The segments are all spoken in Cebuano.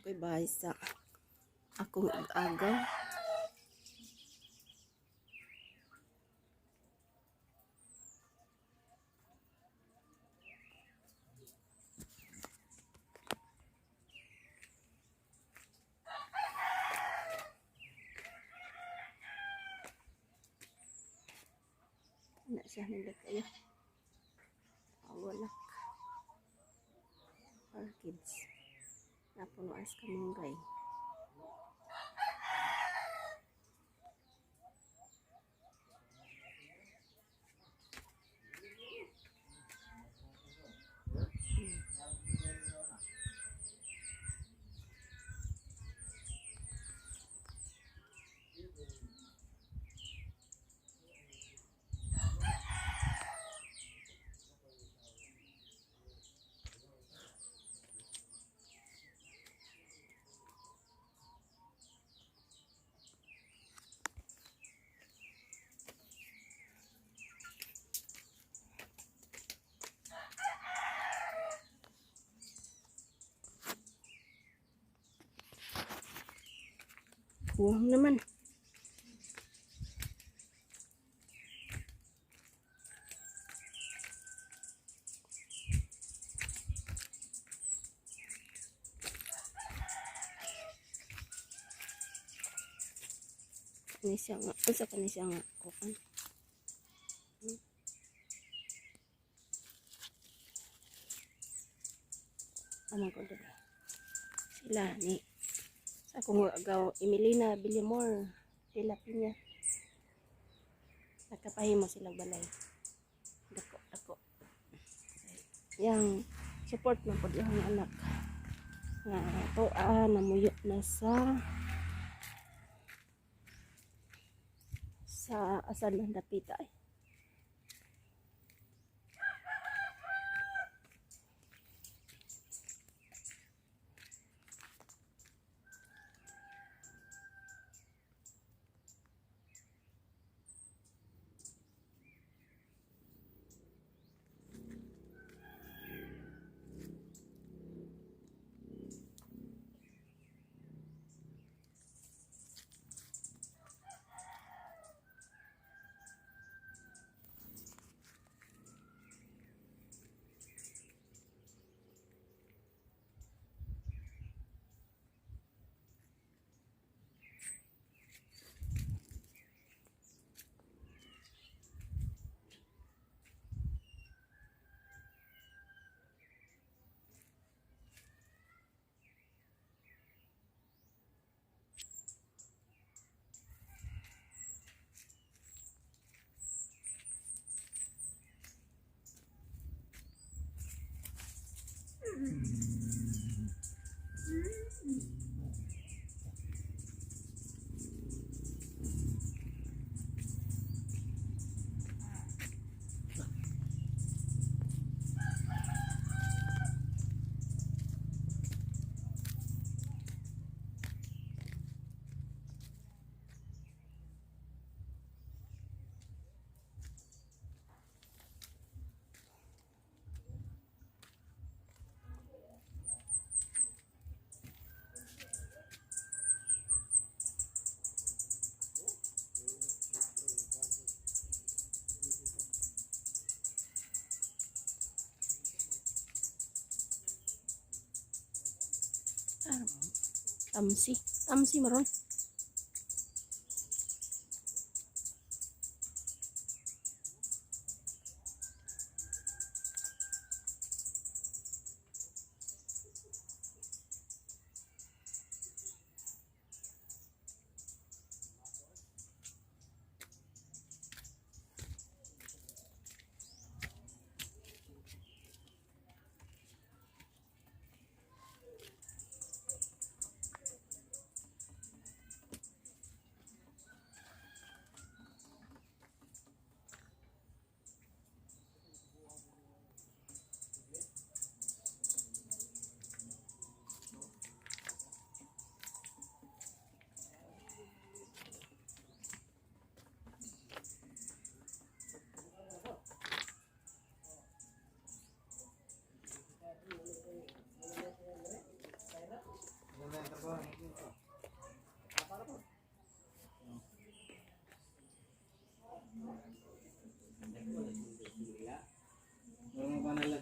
Ako'y bahay sa akong agaw. Na siya nila kayo. Wala. Orchids. Napuno as kamunggay. Kuwang naman. Kani siya nga. Unsa kani siya nga kuan? Amang ko dali. Sila ni sa akong agaw, Emilina Villamor de la Piña. Nagkapahimo sila balay. Dako, dako. Yang support man pod yung anak. Nga to namuyo na sa asan man dapita ay. Ah, tamsi. Tamsi maron.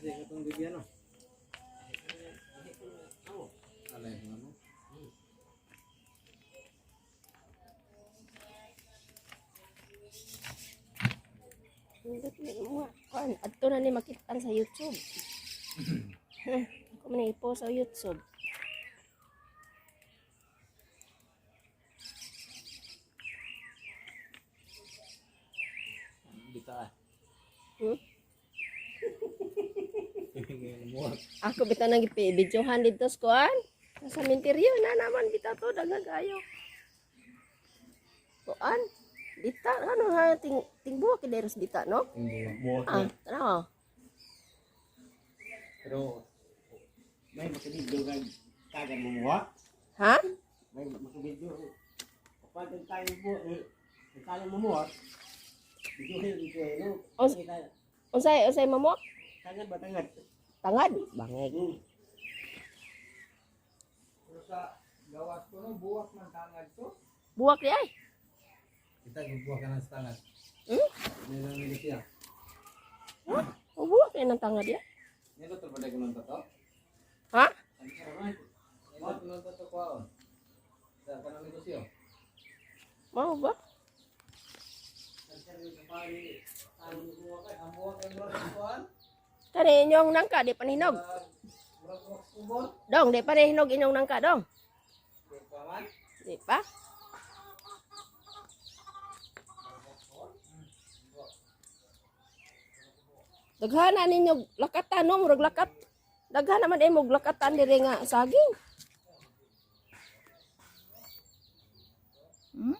Kasi katong bibyan, no? Alay mo mo. Nindot ni mo. Kuan, adto na ni makitaan sa YouTube. Ako man i-post sa YouTube. Dita ah. Hmm? Ako bitaw nang gipibidyohan dito sa kuan. Sa menteryo na naman bitaw to daghang kayo. Kuan. Dita ano ha ting tingbuwak kay dita, no? Buwak. Ah, tanaw. Pero may makabidyo kag tagan mo buwak. Ha? May makabidyo. Kapag ang tayo mo eh, ang tayo mo buwak. Bidyohin ko eh, no? Unsay unsay mamuak? Tangan ba tangan? Tangad. Bangig. Pero sa gawas ko no, buwak man tangad to. Buwak di ay. Kita buwak ka ng tangan. Hmm? May nang siya. Ha? O buwak ni ng tangad ya? Nilo to ba ko tato? Ha? Nilo to nang tato kwaon. Sa kanang negosyo. Mao ba? Kani inyong nangka di paninog. Dong, di paninog inyong nangka dong. Di pa? Daghan na ninyo lakatan no, murag lakat. Daghan naman ay mog lakatan diri nga saging. Hmm?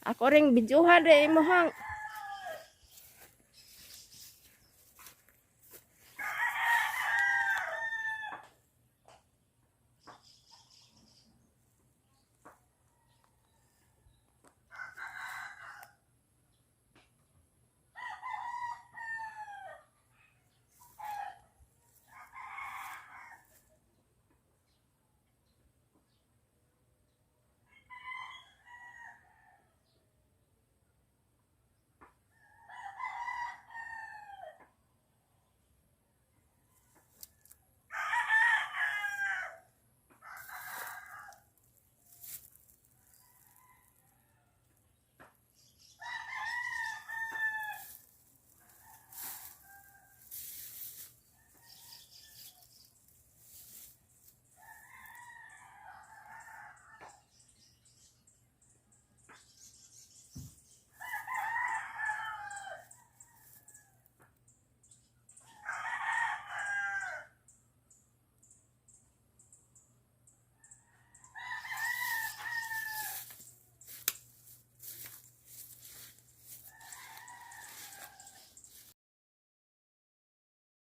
Ako ring videohan re imong